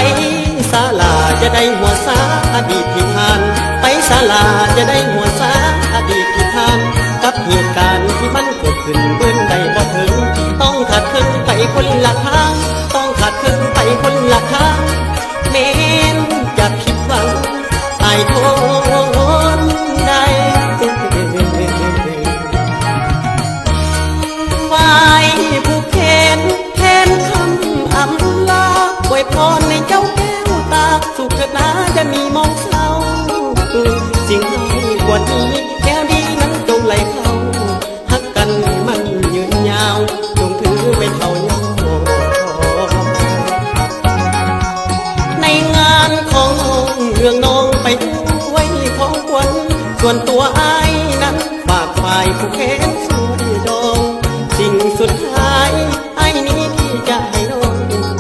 ສາລາຈະໄດ້ຫົວສາອະດີດທີ່ຜ່ານ ໄປສາລາຈະໄດ້ຫົວສາອະດີດທີ່ຜ່ານ ກັບເຫດການທີ່ມັນເກີດຂຶ້ນເບິ່ງໄດ້ບໍ່ເຖິງ ຕ້ອງຂາດເຄິ່ງໄປຄົນລະທາງ ຕ້ອງຂາດເຄິ່ງໄປຄົນລະທາງ ແມ່ນຈະຜິດຫວັງ ອ້າຍທົນໄດ້. ຫວາຍຜູກແຂນແທນຄຳອຳລາ ອວຍພອນໃຫ້ເຈົ້າແກ້ວຕາ ສຸກເທີດນາຢ່າມີມອງເສົ້າ ສິ່ງຮ້າຍກວ່ານີ້ແນວດີນັ້ນຈົ່ງໄຫຼເຂົ້າ ຮັກກັນໃຫ້ມັນຍືນຍາວ ຈົ່ງຖືໄປເທົ່າຍາວ. ໃນງານຂອງນ້ອງເລື່ອງນ້ອງໄປດ້ວຍຂອງຂວັນ ສ່ວນຕົວອ້າຍນັ້ນຝາກຝ້າຍຜູກແຂນຊ່ວຍດອງ ສິ່ງສຸດທ້າຍອ້າຍມີທີ່ຈະໃຫ້ນ້ອງ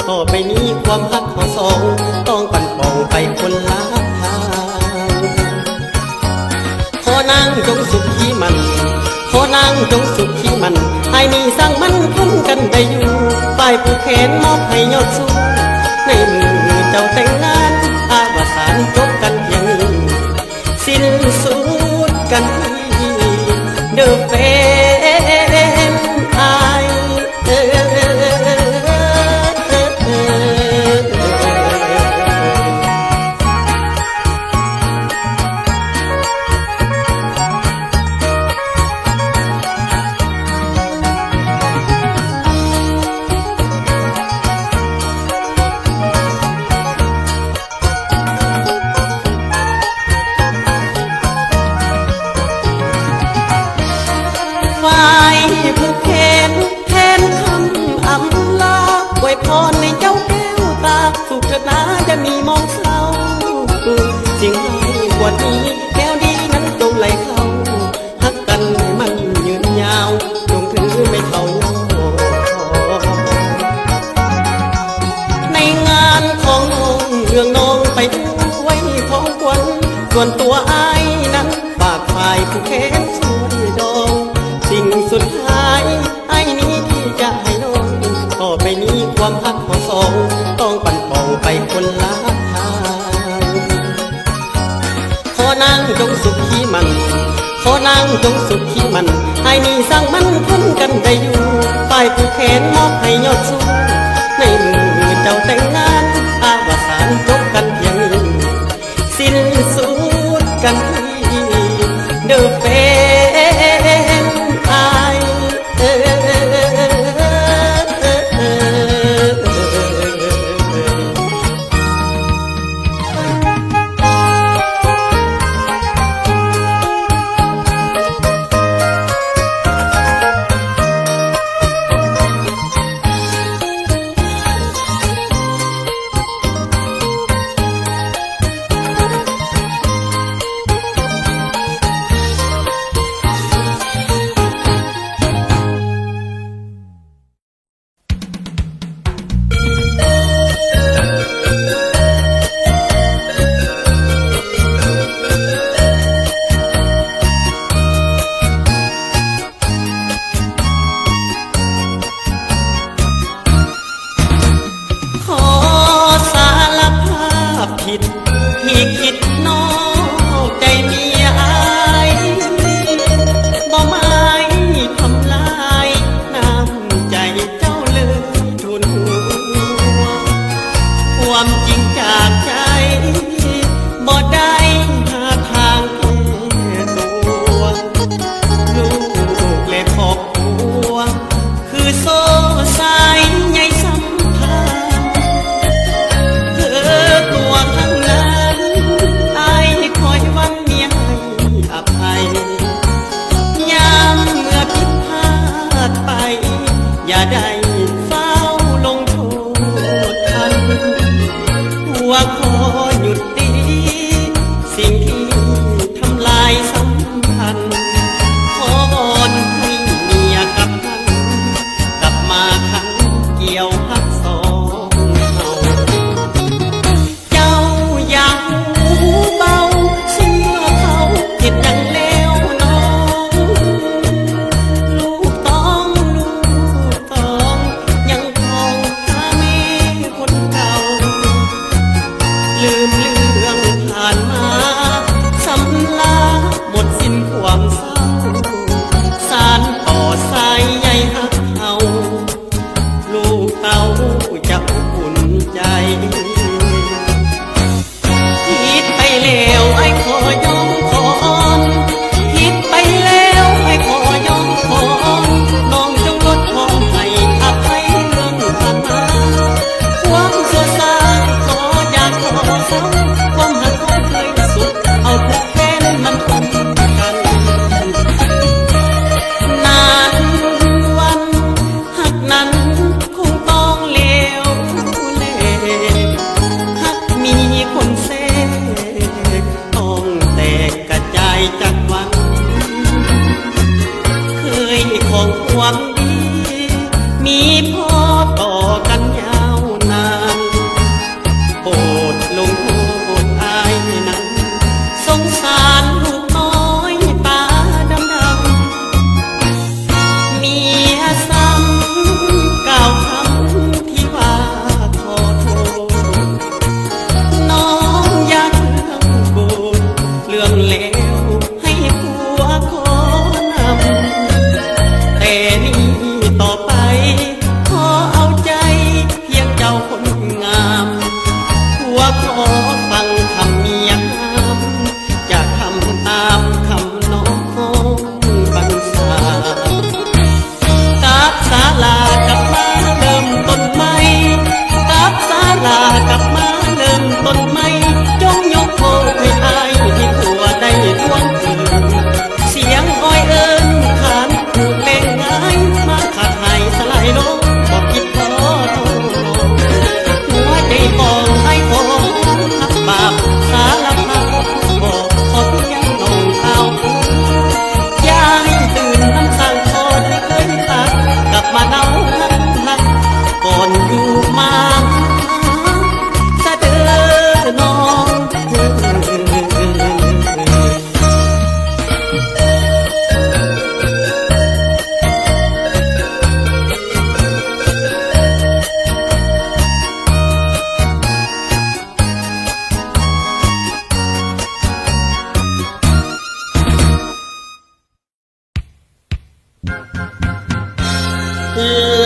ຕໍ່ໄປນີ້ຄວາມຮັກເຮົາສອງ ຕ້ອງປັນປ່ອງໄປຄົນລະທາງ. ຂໍນາງຈົ່ງສຸກຄີໝັ້ນ ຂໍນາງຈົ່ງສຸກຄີໝັ້ນ ອ້າຍນີ້ຊ່າງມັນຄົນກັນໄດ້ຢູ່ ຝ້າຍຜູກແຂນມອບໃຫ້ຍອດຊູ ໃນມື້ເຈົ້າແຕ່ງງານ ອະວະສານຈົບກັນພຽງນີ້ ສິ້ນສຸດກັນທີ່ເດີແຟນອ້າຍ. ຝ້າຍຜູກແຂນແທນຄຳອຳລາ ອວຍພອນໃຫ້ເຈົ້າແກ້ວຕາ ສຸກເທີດນາຢ່າມີມອງເສົ້າ ສິ່ງຮ້າຍກວ່ານີ້ແນວດີນັ້ນຈົ່ງໄຫຼເຂົ້າ ຮັກກັນໃຫ້ມັນຍືນຍາວ ຈົ່ງຖືໄມ້ເຖົ້າຍອດທອງ ໃນງານຂອງນ້ອງເລື່ອງນ້ອງໄປດ້ວຍຂອງຂວັນ ສ່ວນຕົວອ້າຍນັ້ນຝາກຝ້າຍຜູກແຂນຊ່ວຍດອງ ສິ່ງສຸດທ້າຍອ້າຍມີທີ່ຈະໃຫ້ນ້ອງ ຕໍ່ໄປນີ້ຄວາມຮັກເຮົາສອງ ຕ້ອງປັນປ່ອງໄປຄົນລະທາງ. ຂໍນາງຈົ່ງສຸກຄີໝັ້ນ ຂໍນາງຈົ່ງສຸກຄີໝັ້ນ ອ້າຍນີ້ຊ່າງມັນຄົນກັນໄດ້ຢູ່ ປ້າຍຜູກແຂນມອບໃຫ້ຍອດຊູ ໃນມື້ເຈົ້າແຕ່ງງານ ອາວະສານຈົບກັນພຽງນີ້ ສິ້ນສຸດກັນທີ່ເດີແຟນອ້າຍ. ຂໍສາລະພາບຜິດທີ່ຄິດນອກໃຈເມຍອ້າຍ ບໍ່ໝາຍທຳລາຍນ້ຳໃຈເຈົ້າເລີຍທູນຫົວ ຄວາມຈິງຈາກໃຈ ບໍ່ໄດ້ຫາທາງແກ້ຕົວ ລູກແລະຄອບຄົວ ຄືໂສ້ສາຍໃຍສຳຄັນ ເອີ ຕົວຄັ້ງນັ້ນ ອ້າຍຄອຍວັນມີໃຫ້ອະໄພ ຍາມເມື່ອຜິດພາດໄປ ຢ່າໄດ້ຟ້າວລົງໂທດຄັນ ພວກຂໍຢຸດຕິ ສິ່ງທີ່ທຳລາຍສຳພັນ ຂໍວອນໃຫ້ເມຍກັບທັນ ກັບມາຂັນກ່ຽວຮັກສອງເຮົາ ເຈົ້າຢ່າຫູເບົາ ເຊື່ອເຂົາເຮັດຫຍັງແລ້ວນ້ອງ ລູກຕ້ອງ ລູກຕ້ອງ ຍັງຕ້ອງຫາແມ່ ຄົນເກົ່າ ລືມເລື່ອງຜ່ານມາ ສຳລາໝົດສິ້ນຄວາມເສົ້າ ສານຕໍ່ສາຍໃຍຮັກເຮົາ ລູກເຕົ້າຈະອົບອຸ່ນໃຈ. ຜິດໄປແລ້ວອ້າຍຂໍຍ້ອງຂໍອອນ ຜິດໄປແລ້ວອ້າຍຂໍຍ້ອງຂໍອອນ ນ້ອງຈົ່ງລົດຜ່ອນໃຫ້ອະໄພເລື່ອງຜ່ານມາ ຄວາມຊົ່ວຊ້າຂໍຢ່າຂໍເຊົາ ຄວາມຮັກເຮົາເຄີຍສຸດ ເອົາຜູກແຂນມັນຄົງກັນ ນານວັນຮັກນັ້ນ ຄົງຕ້ອງແລ້ວແລ ຫາກມີຄົນແຊ ຕ້ອງແຕກກະຈາຍຈັກວັນ ເຄີຍຂອງຄວາມດີ ມີພໍຕໍ່ກັນຍາວນານ ໂປດລົງໂທດອ້າຍນັ້ນ ສົງສານລູກນ້ອຍຕາດຳໆ ເມຍຊ້ຳກ່າວຄຳທີ່ວ່າຂໍໂທດ ນ້ອງຢ່າເຄື່ອງໂກດ ເລື່ອງແລ້ວໃຫ້ຜົວຂໍນຳ ແຕ່ນີ້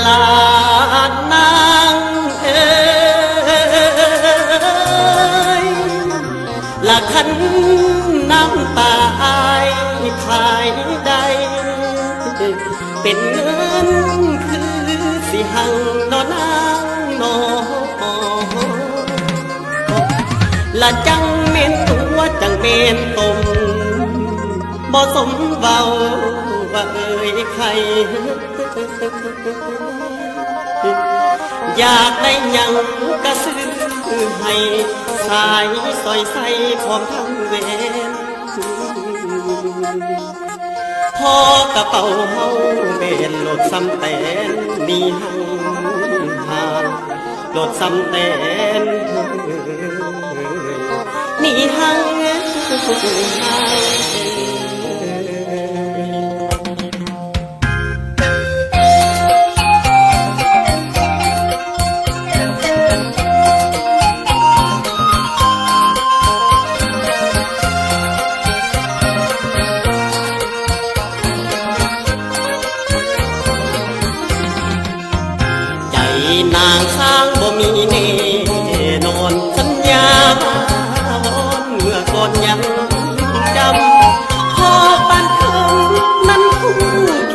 ຫຼານນາງເອີຍ ລະຄັນນ້ຳຕາອ້າຍຂາຍໄດ້ ເປັນເງິນຄືຊິຮັ່ງເນາະນາງເນາະ ລະຈັ່ງແມ່ນຕົວ ຈັ່ງແມ່ນຕົນ ບໍ່ສົມເວົ້າວ່າເອີຍໄຄ ຢາກໄດ້ຫຍັງກະຊື້ໃຫ້ ສາຍສ້ອຍໄຊພ້ອມທັງແຫວນ ພໍກະເປົາເຮົາແບນ ໂລດສ່ຳແຕນໜີຫ່າງໆ ໂລດສ່ຳແຕນໜີຫ່າງໆ. ໃຈນາງຊ້າງບໍ່ມີແນ່ນອນ ສັນຍາວອນເມື່ອກ່ອນຍັງຈຳ ພໍປານເຄີຍນັ້ນຄູ່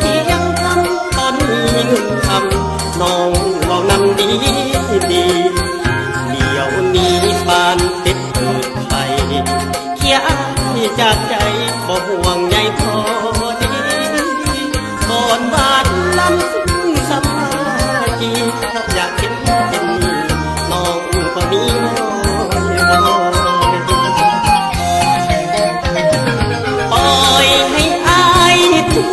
ຄຽງທຳ ຕອນມີເງິນຄຳ ນ້ອງເວົ້ານຳດີໆ ດຽວນີ້ປານເຈັບເກີດໄຂ້ ເຄຍອ້າຍຈາກໃຈ ບໍ່ຫ່ວງໃຍພໍດີ ກ່ອນຫວານລຳຊຶມສະບາຍດີ ເພາະຢາກເຫັນເປັນ ນ້ອງບໍ່ມີນ້ອຍ ປ່ອຍໃຫ້ອ້າຍທຸກ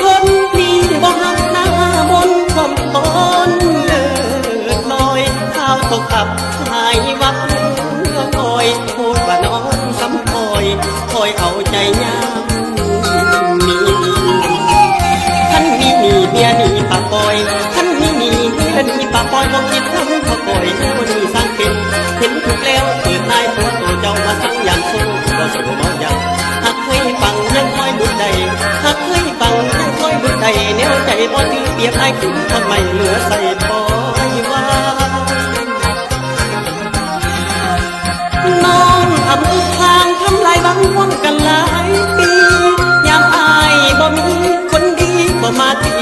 ຄົນ ນີ້ບໍ່ຮັກໜ້າມົນຄວາມຕົ້ນເລີດລອຍ ຂ່າວຕົກອັບຫາຍວັບເຫຼືອຄອຍ ໂພດວ່ານ້ອງສຳຄອຍ ຄອຍເອົາໃຈຍາມມີ ຄັນມີໜີ້ເມຍໜີ້ປາກປ່ອຍ ຄັນມີໜີ້ເມຍໜີ້ປາກປ່ອຍ ບໍ່ຄິດນຳເຂົາກ່ອຍ ແນວນີ້ສ້າງເປັນ ເຫັນທຸກແລ້ວເກີດນາຍ ຕົວໂຕເຈົ້າມາສັ່ງຍາມໂຊ ບໍ່ສົມເວົ້າຫຍັງ ຫາກເຄີຍຟັງຍັງຄອຍຫຼຸດໄດ້ ຫາກເຄີຍຟັງຍັງຄອຍຫຼຸດໄດ້ ແນວໃຈບໍ່ຖືປຽບ ອ້າຍຄືທ່ອນໄມ້ເຫຼືອໃສ່ປ່ອຍວ່າ ນ້ອງອຳພາງທຳລາຍວັງວອນກັນຫຼາຍປີ ຍາມອ້າຍບໍ່ມີຄົນດີກໍມາຕີ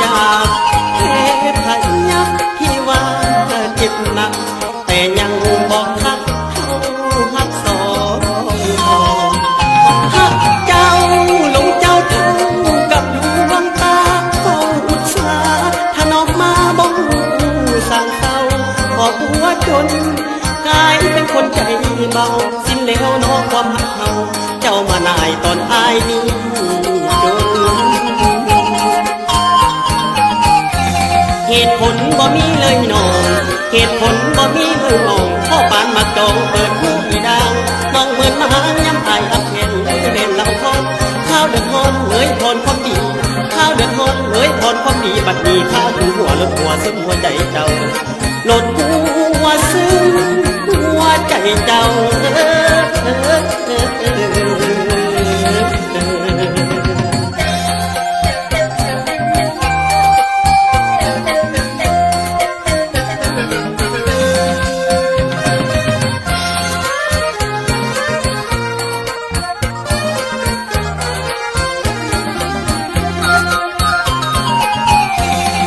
ຈາກ ແຜພະຍັກທີ່ວ່າເຈັບໜັກ ແຕ່ຍັງບໍ່ຄັກເທົ່າຮັກສອງ ຮັກເຈົ້າຫຼົງເຈົ້າເທົ່າກັບດວງຕາ ເຝົ້າອຸດສາຖະໜອມມາບໍ່ຮູ້ສ້າງເສົ້າ ຄອບຄົວຈົນ ກາຍເປັນຄົນໃຈເບົາ ສິ້ນແລ້ວເນາະຄວາມຮັກເຮົາ ເຈົ້າມານາຍຕອນອ້າຍນີ້ຈົນ ເຫດຜົນບໍ່ມີເລີຍນ້ອງ ເຫດຜົນບໍ່ມີເລີຍນ້ອງ ພໍປານໝາກດອງເປີດຫູອີ່ດ່າງ ນ້ອງເມີນມາຍາມອ້າຍອັບແຫ້ງ ແມ່ນເລົ່າຂອງ ຄາວເດືອດຮ້ອນເລີຍພອນຄວາມດີ ຄາວເດືອດຮ້ອນເລີຍພອນຄວາມດີ ບັດນີ້ພາຫູຫົວ ຫຼົດຫົວຊຶມຫົວໃຈເຈົ້າ ຫຼົດຫົວຊຶມຫົວໃຈເຈົ້າ ເອີ.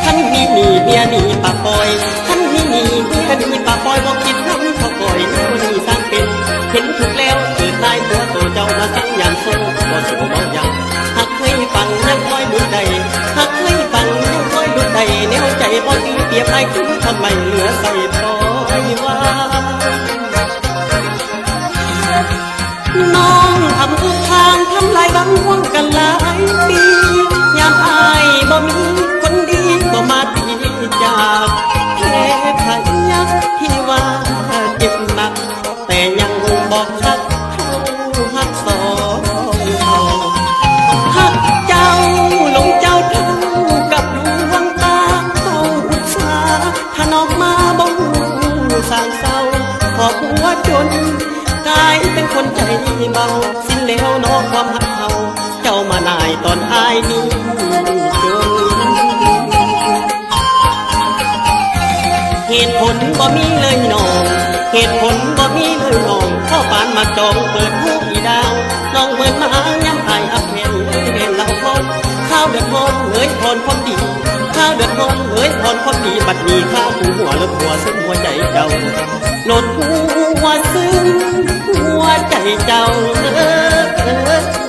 ຄັນມີໜີ້ເມຍໜີ້ປາກປ່ອຍ ຄັນມີໜີ້ເມຍໜີ້ປາກປ່ອຍ ບໍ່ຄິດນຳເຂົາກ່ອຍ ແນວນີ້ສ້າງເປັນ ເຫັນທຸກແລ້ວເກີດນາຍ ຕົວໂຕເຈົ້າມາສັ່ງຍາມໂຊ ບໍ່ສົມເວົ້າຫຍັງ ຫາກເຄີຍຟັງຍັງຄອຍຫຼຸດໄດ້ ຫາກເຄີຍຟັງຍັງຄອຍຫຼຸດໄດ້ ແນວໃຈບໍ່ຖືປຽບ ອ້າຍຄືທ່ອນໄມ້ເຫຼືອໃສ່ປ່ອຍວ່າ ນ້ອງອຳພາງທຳລາຍວັງວອນກັນຫຼາຍປີ ຍາມອ້າຍບໍ່ມີຄົນດີກໍມາຕີຈາກ ແຜພະຍັກທີ່ວ່າເຈັບໜັກ ແຕ່ຍັງບໍ່ຄັກເທົ່າຮັກສອງ ຮັກເຈົ້າຫຼົງເຈົ້າເທົ່າກັບດວງຕາ ເຝົ້າອຸດສາຖະໜອມມາບໍ່ ບໍ່ມີເລີຍນ້ອງ ເຫດຜົນບໍ່ມີເລີຍນ້ອງ ພໍປານໝາກຈອງເປີດຫູອີ່ດາວ ນ້ອງເມີນມາຍາມອ້າຍອັບແພງເອີຍແມ່ນລາວພອນ ຄາວເດືອດຮ້ອນເອີຍພອນຄວາມດີ ຄາວເດືອດຮ້ອນເອີຍພອນຄວາມດີ ບັດນີ້ຄາວຜູ້ຫົວລົດຫົວຊຶມຫົວໃຈເຈົ້າ ລົດຫົວຊຶມຫົວໃຈເຈົ້າເອີຍ.